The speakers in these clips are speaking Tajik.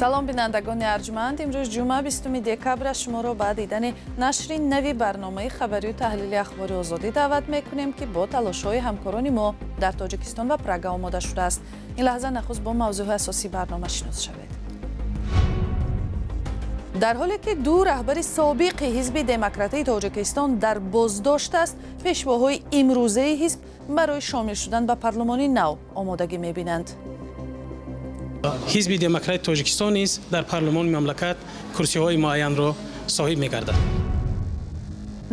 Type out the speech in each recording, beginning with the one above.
Салом, бинандагони арҷманд. Имрӯз ҷумъа, 20 декабр. Шуморо ба дидани нашри нави барномаи хабарию таҳлили Ахбори Озодӣ даъват мекунем, ки бо талошҳои ҳамкорони мо дар Тоҷикистон ва Прага омода шудааст. Ин лаҳза нахуст бо мавзӯъҳои асосии барнома шинос шавед. Дар ҳоле ки ду раҳбари собиқи Ҳизби Демократии Тоҷикистон дар боздошт аст, пешвоҳои имрӯзаи ҳизб барои шомил шудан ба парлумони нав омодагӣ мебинанд. Ҳизби Демократи Тоҷикистон низ дар парлумони мамлакат курсиҳои муайянро соҳиб мегардад.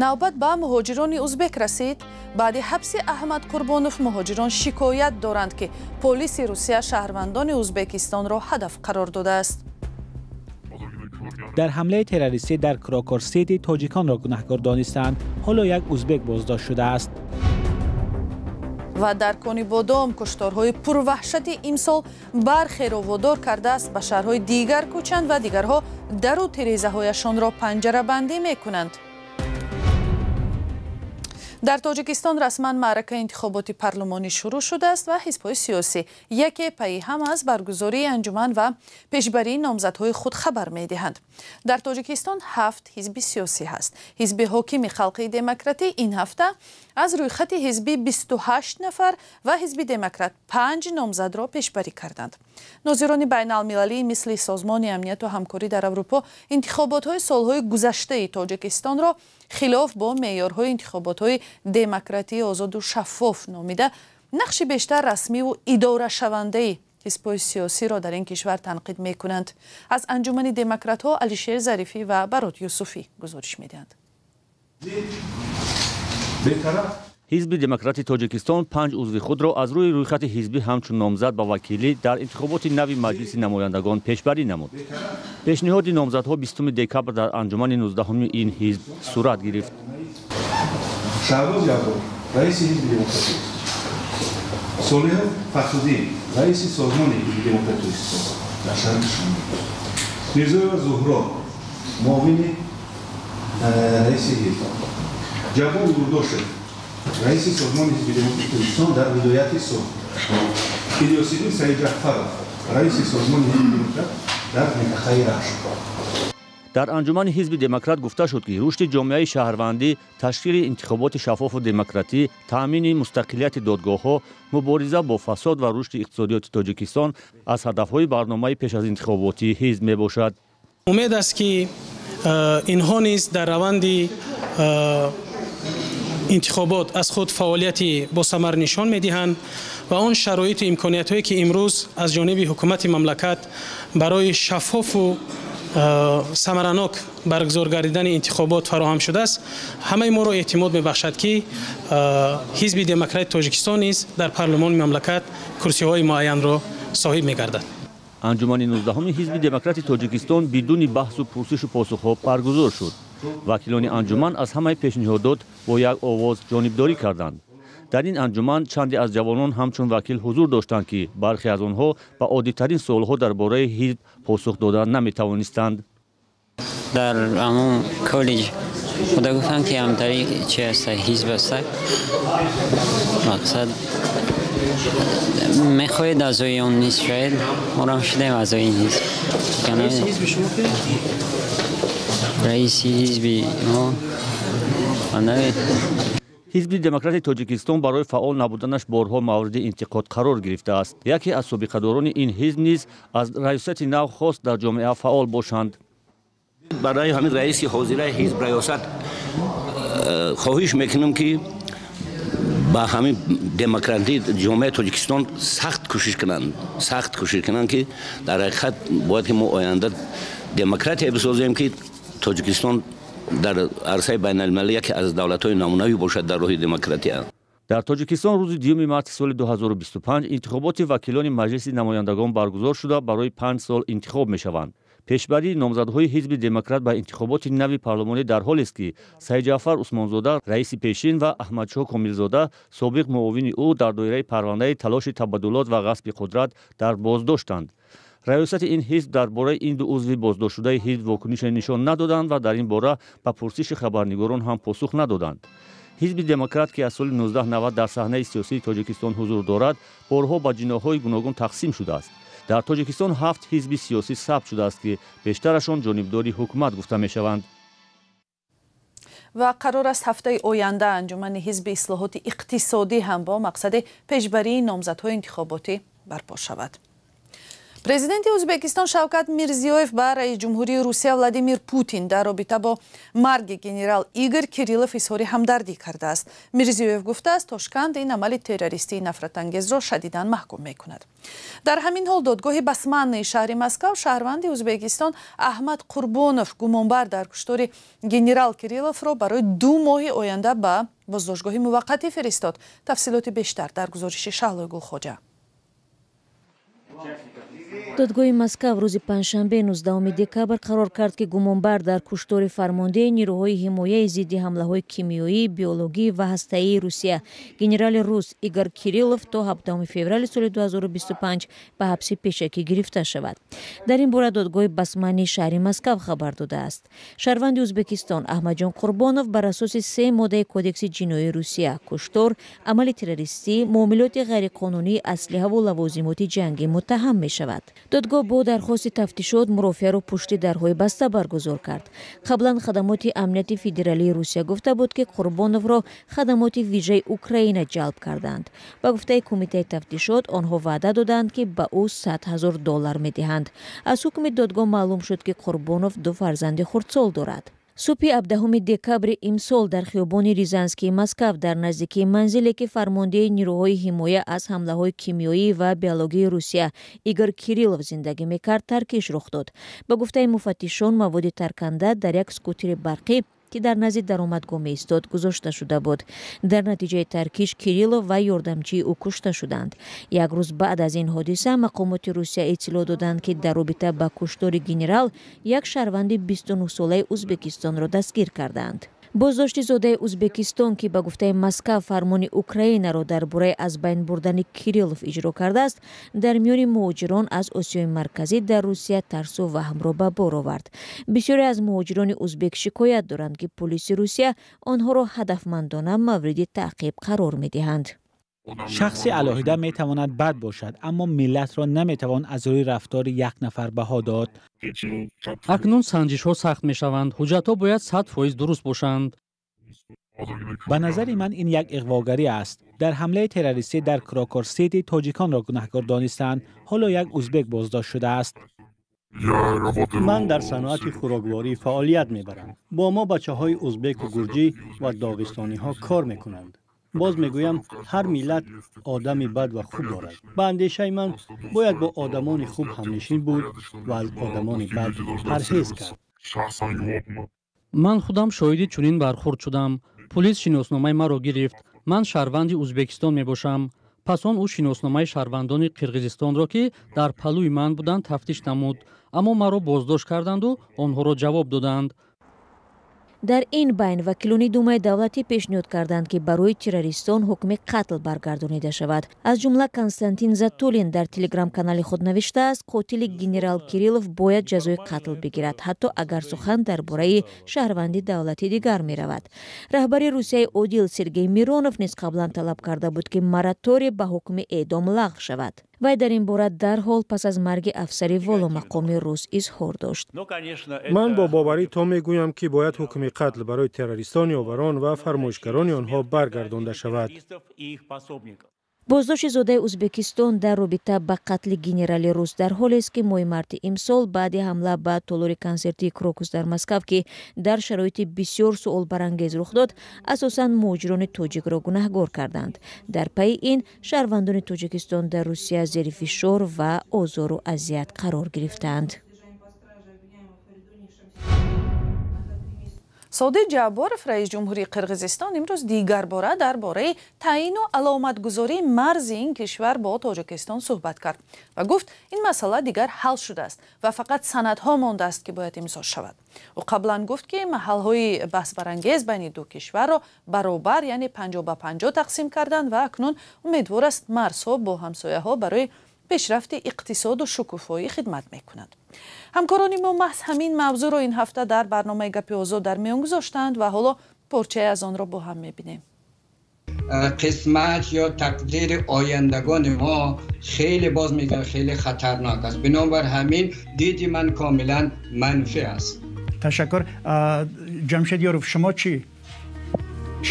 Навбат ба муҳоҷирони узбек расид. Баъди ҳабси Аҳмад Қурбонов муҳоҷирон шикоят доранд, ки полиси Русия шаҳрвандони Узбекистонро ҳадаф қарор додааст. Дар ҳамлаи террористӣ дар Крокус Сити тоҷиконро гунаҳкор донистанд. Ҳоло як узбек боздошт шудааст. Ва дар Конибодом кушторҳои пурваҳшати имсол бархеро водор кардааст ба шаҳрҳои дигар кӯчанд ва дигарҳо дару тирезаҳояшонро панҷарабандӣ мекунанд. Дар Тоҷикистон расман маъракаи интихоботи парлумонӣ шурӯъ шудааст ва ҳизбҳои сиёсӣ яке пайи ҳам аз баргузории анҷуман ва пешбарии номзадҳои худ хабар медиҳанд. Дар Тоҷикистон ҳафт ҳизби сиёсӣ ҳаст. Ҳизби ҳокими Халқи Демократӣ ин ҳафта аз рӯйхати ҳизби 28 нафар ва Ҳизби Демократ панҷ номзадро пешбарӣ карданд. Нозирони байналмилалӣ, мисли Созмони амнияту ҳамкорӣ дар Аврупо, интихоботҳои солҳои гузаштаи Тоҷикистонро хилоф бо меъёрҳои интихоботҳои демократии озоду шаффоф номида, нақши бештар расмиву идорашавандаи ҳизбҳои сиёсиро дар ин кишвар танқид мекунанд. Аз Анҷумани демократҳо Алишер Зарифӣ ва Барот Юсуфӣ гузориш медиҳанд. Ҳизби Демократи Тоҷикистон панҷ узви худро аз рӯи рӯйхати ҳизбӣ ҳамчун номзад ба вакилӣ дар интихоботи нави Маҷлиси намояндагон пешбарӣ намуд. Пешниҳоди номзадҳо 20 декабр дар анҷумани 19-уми ин ҳизб сурат гирифт. Шаҳбоз Яббор, раиси Ҳизби Демократӣ, Солиҳов Фатҳуддин, раиси Созмони Ҳизби Демократии Тоҷикистон дар шаҳри Душанбе, Мирзоева Зуҳро, муовини раиси ҳизб, Ҷаббор Гурдошев, раиси Созмони Ҳизби Демократии Тоҷикистон дар вилояти Суғд, Илёсиддин Саидҷаъфаров, раиси Созмони Ҳизби Демократ дар минтақаи Рашт. Дар анҷумани Ҳизби Демократ гуфта шуд, ки рушди ҷомеаи шаҳрвандӣ, ташкили интихоботи шаффофу демократӣ, таъмини мустақилияти додгоҳҳо, мубориза бо фасод ва рушди иқтисодиёти Тоҷикистон аз ҳадафҳои барномаи пеш аз интихоботии ҳизб мебошад. Умед аст, ки инҳо низ дар раванди интихобот аз худ фаъолияти босамар нишон медиҳанд ва он шароиту имкониятҳое, ки имрӯз аз ҷониби ҳукумати мамлакат барои шаффофу самаранок баргузор гардидани интихобот фароҳам шудааст, ҳамаи моро эътимод мебахшад, ки Ҳизби Демократи Тоҷикистон низ дар парлумони мамлакат курсиҳои муайянро соҳиб мегардад. Анҷумани 19-уми Ҳизби Демократи Тоҷикистон бидуни баҳсу пурсишу посухҳо баргузор шуд. Вакилони анҷуман аз ҳамаи пешниҳодот бо як овоз ҷонибдорӣ карданд. Дар ин анҷуман чанде аз ҷавонон ҳамчун вакил ҳузур доштанд, ки бархе аз онҳо ба оддитарин суолҳо дар бораи ҳизб посух дода наметавонистанд. Дар ҳамон коллеҷ худа гуфтанд, ки ҳамтари чи аста, ҳизб аста, мақсад мехоҳед аъзои он низ шавед. Морам шудем аъзои ин ҳизб. Раиси ҳизби мо. Ҳизби Демократи Тоҷикистон барои фаъол набуданаш борҳо мавриди интиқод қарор гирифтааст. Яке аз собиқадорони ин ҳизб низ аз раёсати нав хост дар ҷомеа фаъол бошанд. Барои ҳамин раиси ҳозираи ҳизб, раёсат, хоҳиш мекунам, ки ба ҳамин демократии ҷомеаи Тоҷикистон сахт кӯшиш кунанд, сахт кӯшиш кунанд, ки дар ҳақиқат бояд ки мо оянда демократия бисозем, ки Тоҷикистон дар арсаи байналмилалӣ яке аз давлатҳои намунавӣ бошад дар роҳи демократия. Дар Тоҷикистон рӯзи 2 марти соли 2025 интихоботи вакилони Маҷлиси намояндагон баргузор шуда, барои 5 сол интихоб мешаванд. Пешбарии номзадҳои Ҳизби Демократ ба интихоботи нави парлумонӣ дар ҳолест, ки Саидҷаъфар Усмонзода, раиси пешин, ва Аҳмадшоҳ Комилзода, собиқ муовини ӯ, дар доираи парвандаи талоши табаддулот ва ғасби қудрат дар боздоштанд. Раёсати ин ҳизб дар бораи ин ду узви боздоштшудаи ҳизб вокунише нишон надоданд ва дар ин бора ба пурсиши хабарнигорон ҳам посух надоданд. Ҳизби Демократ, ки аз соли 1990 дар саҳнаи сиёсии Тоҷикистон ҳузур дорад, борҳо ба ҷиноҳҳои гуногун тақсим шудааст. Дар Тоҷикистон 7 ҳизби сиёсӣ сабт шудааст, ки бештарашон ҷонибдори ҳукумат гуфта мешаванд. Ва қарор аст ҳафтаи оянда анҷумани ҳизби ислоҳоти иқтисодӣ ҳам бо мақсади пешбарии номзадҳои интихоботӣ барпо шавад. Президенти Ӯзбекистон Шавкат Мирзиёев ба раис ҷумҳурии Русия Владимир Путин дар робита бо марги генерал Игор Кириллов изҳори ҳамдардӣ кардааст. Мирзиёев гуфтааст, Тошканд ин амали террористии нафратангезро шадидан маҳкум мекунад. Дар ҳамин ҳол додгоҳи Басманнаи шаҳри Москав шаҳрванди Ӯзбекистон Аҳмад Қурбонов, гумонбар дар куштори генерал Кирилловро, барои 2 моҳи оянда ба боздоштгоҳи муваққатӣ фиристод. Тафсилоти бештар дар гузориши Шаҳлои Гулхоҷа. Додгоҳи Москав рӯзи панҷшанбе 19 декабр қарор кард, ки гумонбар дар куштори фармондеҳи нирӯҳои ҳимояи зидди ҳамлаҳои кимиёӣ, биологӣ ва ҳастаии Русия, генерали рус Игор Кириллов, то 17 феврали соли 2025 ба ҳабси пешакӣ гирифта шавад. Дар ин бора додгоҳи Басмании шаҳри Москав хабар додааст. Шаҳрванди Ӯзбекистон Аҳмадҷон Қурбонов бар асоси 3 моддаи Кодекси ҷиноии Русия: куштор, амали террористӣ, муомилоти ғайриқонунии аслиҳаву лавозимоти ҷангӣ муттаҳам мешавад. Додгоҳ бо дархости тафтишот мурофиаро пушти дарҳои баста баргузор кард. Қаблан хадамоти амнияти федералии Русия гуфта буд, ки Қурбоновро хадамоти вижаи Украина ҷалб карданд. Ба гуфтаи кумитаи тафтишот, онҳо ваъда доданд, ки ба ӯ 100 000 доллар медиҳанд. Аз ҳукми додгоҳ маълум шуд, ки Қурбонов ду фарзанди хурдсол дорад. Субҳи 17 декабри имсол дар хиёбони Рязанскии Москав, дар наздикии манзиле, ки фармондеҳи нирӯҳои ҳимоя аз ҳамлаҳои кимиёӣ ва биологии Русия Игор Кириллов зиндагӣ мекард, таркиш рух дод. Ба гуфтаи муфаттишон, маводи тарканда дар як скутери барқӣ, ки дар назди даромадгоҳ меистод, гузошта шуда буд. Дар натиҷаи таркиш Кириллов ва ёрдамчии ӯ кушта шуданд. Як рӯз баъд аз ин ҳодиса мақомоти Русия иттилоъ доданд, ки дар робита ба куштори генерал як шаҳрванди 29-солаи Ӯзбекистонро дастгир кардаанд. Боздошти зодаи Ӯзбекистон, ки ба гуфтаи Москав фармони Украинаро дар бораи аз байн бурдани Кириллов иҷро кардааст, дар миёни муҳоҷирон аз Осиёи Марказӣ дар Русия тарсу ваҳмро ба бор овард. Бисёре аз муҳоҷирони узбек шикоят доранд, ки пулиси Русия онҳоро ҳадафмандона мавриди таъқиб қарор медиҳанд. Шахси алоҳида метавонад бад бошад, аммо миллатро наметавон аз рӯи рафтори як нафар баҳо дод. Акнун санҷишҳо сахт мешаванд, ҳуҷҷатҳо бояд 100% дуруст бошанд. Ба назари ман, ин як иғвогарӣ аст. Дар ҳамлаи террористӣ дар Крокус Сити тоҷиконро гунаҳкор донистанд. Ҳоло як узбек боздошт шудааст. Ман дар саноати хӯрокворӣ фаъолият мебарам. Бо мо бачаҳои узбеку гурҷӣ ва доғистониҳо кор мекунанд. Боз мегӯям, ҳар миллат одами бад ва хуб дорад. Ба андешаи ман, бояд бо одамони хуб ҳамнишин буд ва аз одамони бад парҳез кард. Ман худам шоҳиди чунин бархӯрд шудам. Пулис шиносномаи маро гирифт. Ман шаҳрванди Ӯзбекистон мебошам. Пас он ӯ шиносномаи шаҳрвандони Қирғизистонро, ки дар паҳлӯи ман буданд, тафтиш намуд, аммо маро боздошт карданду онҳоро ҷавоб доданд. Дар ин байн вакилони Думаи давлатӣ пешниҳод карданд, ки барои террористон ҳукми қатл баргардонида шавад. Аз ҷумла Константин Затулин дар телеграм-канали худ навиштааст: «Қотили генерал Кириллов бояд ҷазои қатл бигирад, ҳатто агар сухан дар бораи шаҳрванди давлати дигар меравад». Раҳбари Русияи одил Сергей Миронов низ қаблан талаб карда буд, ки мораторий ба ҳукми эъдом лағв шавад. Вай дар ин бора дарҳол пас аз марги афсари воломақоми рус изҳор дошт. Ман бо боварӣ то мегӯям, ки бояд ҳукми қатл барои террористон, ёварон ва фармоишгарони онҳо баргардонда шавад. Боздошти зодаи Ӯзбекистон дар робита ба қатли генерали рус дар ҳолест, ки моҳи марти имсол баъди ҳамла ба толори консертии Крокус дар Москав, ки дар шароити бисёр суолбарангез рух дод, асосан муҳоҷирони тоҷикро гунаҳгор карданд. Дар пайи ин шаҳрвандони Тоҷикистон дар Русия зери фишор ва озору азият қарор гирифтаанд. Содир Ҷабборов, раис ҷумҳурии Қирғизистон, имрӯз дигарбора дар бораи таъину аломатгузории марзи ин кишвар бо Тоҷикистон суҳбат кард ва гуфт, ин масъала дигар ҳал шудааст ва фақат санадҳо мондааст, ки бояд имзо шавад. Ӯ қаблан гуфт, ки маҳалҳои баҳсбарангез байни ду кишварро баробар, яъне 50 ба 50 тақсим карданд ва акнун умедвор аст, марзҳо бо ҳамсояҳо барои пешрафти иқтисоду шукуфоӣ хидмат мекунанд. Ҳамкорони мо маҳз ҳамин мавзӯъро ин ҳафта дар барномаи Гапи озод дар миён гузоштанд ва ҳоло порчае аз онро бо ҳам мебинем. قسمت یا تقدیر آیندگان ما خیلی باز میگم خیلی خطرناک است. بنابر همین دید من کاملا منفی است. تشکر. جمشید یاروف، شما چی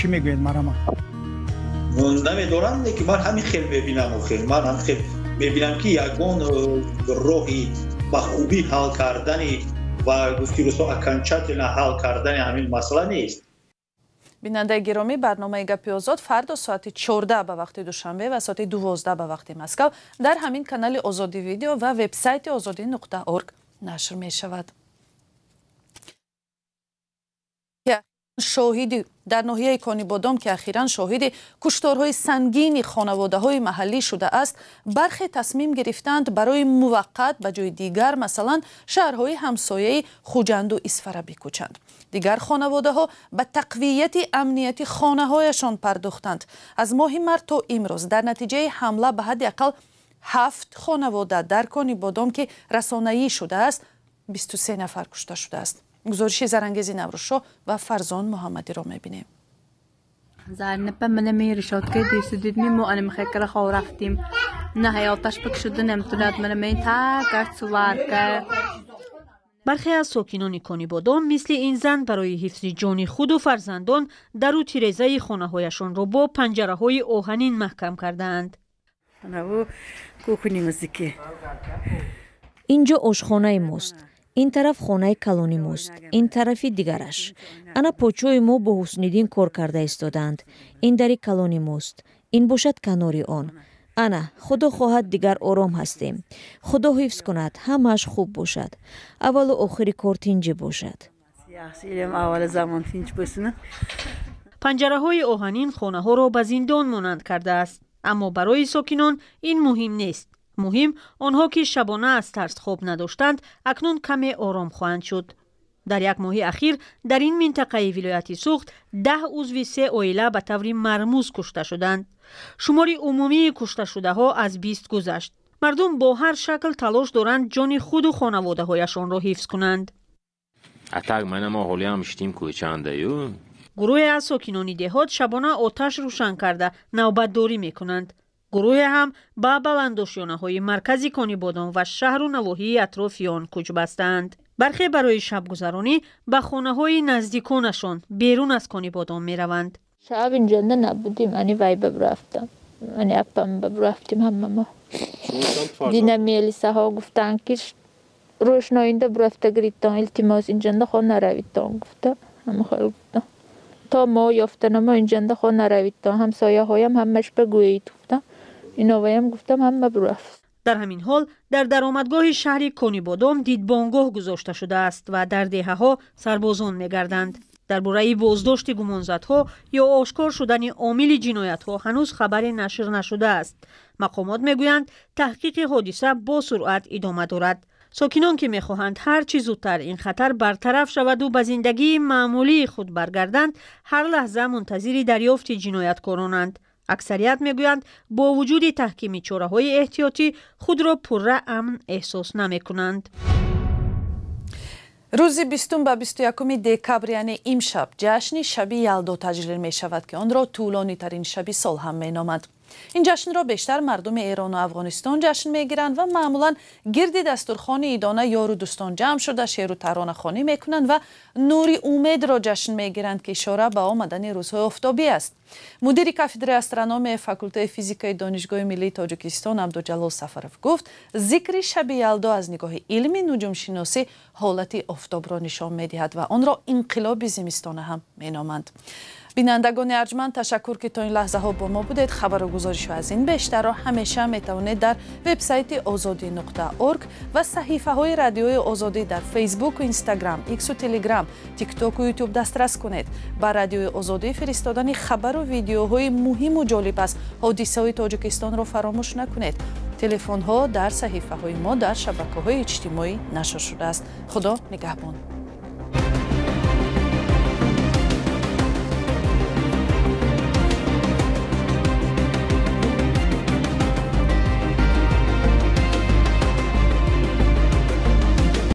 میگویید؟ مرحبا. نمیدونم که من همین خیلی میبینم و خیلی من هم خیلی میبینم که یگان راهی به خوبی حل کردن و گفتی روسا окончательно حل کردن همین مسئله نیست. бинандаи гиромӣ, барномаи Гапи Озод фардо соати 14 ба вақти Душанбе ва соати 12 ба вақти Москав дар ҳамин канали Озодӣ Видео ва вебсайти озодӣ.орг нашр мешавад. Шоҳиди дар ноҳияи Конибодом, ки ахиран шоҳиди кушторҳои сангини хонаводаҳои маҳаллӣ шудааст, бархе тасмим гирифтанд барои муваққат ба ҷои дигар, масалан шаҳрҳои ҳамсояи Хуҷанду Исфара бикӯчанд. Дигар хонаводаҳо ба тақвияти амнияти хонаҳояшон пардохтанд. Аз моҳи март то имрӯз дар натиҷаи ҳамла ба ҳадди ақал 7 хонавода дар Конибодом, ки расонаӣ шудааст, 23 нафар кушта шудааст. Гузориши Зарангези Наврӯзшоҳ ва Фарзон Муҳаммадиро мебинем. Бархе аз сокинони Конибодом мисли ин зан барои ҳифзи ҷони худу фарзандон дару тирезаи хонаҳояшонро бо панҷараҳои оҳанин маҳкам кардаанд. Инҷо ошхонаи мост. Ин тараф хонаи калони мост, ин тарафи дигараш. Ана почои мо бо Ҳусниддин кор карда истодаанд. Ин дари калони мост, ин бошад канори он. Ана худо хоҳад дигар ором ҳастем. Худо ҳифз кунад, ҳамааш хуб бошад. Аввалу охири кор тинҷӣ бошад. Панҷараҳои оҳанин хонаҳоро ба зиндон монанд кардааст, аммо барои сокинон ин муҳим нест. Муҳим онҳо ки шабона аз тарс хоб надоштанд, акнун каме ором хоҳанд шуд. Дар як моҳи ахир дар ин минтақаи вилояти Суғд 10 узви 3 оила ба таври мармуз кушта шуданд. Шумори умумии кушташудаҳо аз 20 гузашт. Мардум бо ҳар шакл талош доранд ҷони худу хонаводаҳояшонро ҳифз кунанд. Гурӯҳе аз сокинони деҳот шабона оташ рӯшан карда навбатдорӣ мекунанд. Гурӯҳе ҳам ба баландошёнаҳои маркази Конибодом ва шаҳру навоҳии атрофи он кӯч бастаанд. Бархе барои шабгузаронӣ ба хонаҳои наздиконашон берун аз Конибодом мераванд. Шаб инҷонда набудим, ани вай бабрафтам, ани апам бабрафтим ҳама мо. Дина мелисаҳо гуфтанд ки рӯшноинда бурафта гиритон, илтимос инҷонда хо наравитон гуфта, ҳама хел гуфтам. То мо ёфтана мо инҷонда хо наравитон, ҳамсояҳоям ҳамаш бигӯед гуфтам. Иноваям гуфтам ҳама бурафт. Дар ҳамин ҳол дар даромадгоҳи шаҳри Конибодом дидбонгоҳ гузошта шудааст ва дар деҳаҳо сарбозон мегарданд. Дар бораи боздошти гумонзадҳо ё ошкор шудани омили ҷиноятҳо ҳанӯз хабаре нашр нашудааст. Мақомот мегӯянд таҳқиқи ҳодиса бо суръат идома дорад. Сокинон ки мехоҳанд ҳар чӣ зудтар ин хатар бартараф шаваду ба зиндагии маъмулии худ баргарданд, ҳар лаҳза мунтазири дарёфти ҷинояткоронанд. Аксарият мегӯянд бо вуҷуди таҳкими чораҳои эҳтиётӣ худро пурра амн эҳсос намекунанд. Рӯзи 20 ба 21 декабр, яъне имшаб, ҷашни шаби Ялдо таҷлил мешавад, ки онро тӯлонитарин шаби сол ҳам меноманд. Ин ҷашнро бештар мардуми Эрону Афғонистон ҷашн мегиранд ва маъмулан гирди дастурхони идона ёру дӯстон ҷамъ шуда шеъру таронахонӣ мекунанд ва нури умедро ҷашн мегиранд, ки ишора ба омадани рӯзҳои офтобӣ аст. Мудири кафедраи астрономияи факултаи физикаи Донишгоҳи миллии Тоҷикистон Абдуҷалол Сафаров гуфт, зикри шаби Ялдо аз нигоҳи илми нуҷумшиносӣ ҳолати офтобро нишон медиҳад ва онро инқилоби зимистона ҳам меноманд. Бинандагони арҷманд, ташаккур ки то ин лаҳзаҳо бо мо будед. Хабару гузоришҳо аз ин бештарро ҳамеша метавонед дар вебсайти озодӣ.орг ва саҳифаҳои радиои Озодӣ дар Фейсбуку Инстаграм, Иксу Телеграм, Тиктоку Ютуб дастрас кунед. Ба радиои Озодӣ фиристодани хабару видеоҳои муҳиму ҷолиб аз ҳодисаҳои Тоҷикистонро фаромӯш накунед. Телефонҳо дар саҳифаҳои мо дар шабакаҳои иҷтимоӣ нашр шудааст. Худо нигаҳбон.